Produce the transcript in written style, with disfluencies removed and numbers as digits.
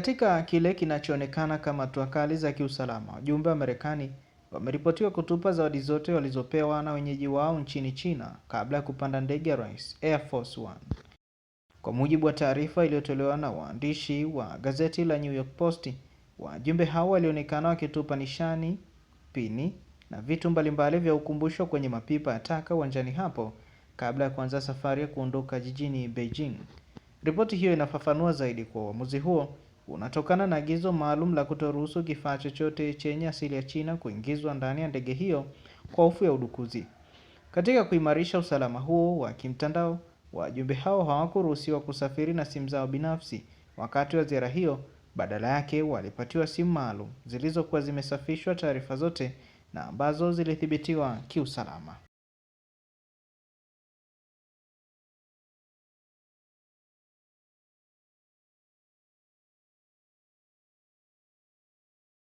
Katika kile kinachoonekana kama hatua kali za kiusalama, wajumbe wa Marekani wameripotiwa kutupa zawadi zote walizopewa na wenyeji wao nchini China kabla ya kupanda ndege ya rais Air Force One. Kwa mujibu wa taarifa iliyotolewa na waandishi wa gazeti la New York Post, wajumbe hao walionekana wakitupa nishani, pini na vitu mbalimbali vya ukumbusho kwenye mapipa ya taka uwanjani hapo kabla ya kuanza safari ya kuondoka jijini Beijing. Ripoti hiyo inafafanua zaidi kwa uamuzi huo unatokana na agizo maalum la kutoruhusu kifaa chochote chenye asili ya China kuingizwa ndani ya ndege hiyo kwa hofu ya udukuzi. Katika kuimarisha usalama huo wa kimtandao, wajumbe hao hawakuruhusiwa kusafiri na simu zao binafsi wakati wa ziara hiyo. Badala yake walipatiwa simu maalum zilizokuwa zimesafishwa taarifa zote na ambazo zilithibitiwa kiusalama.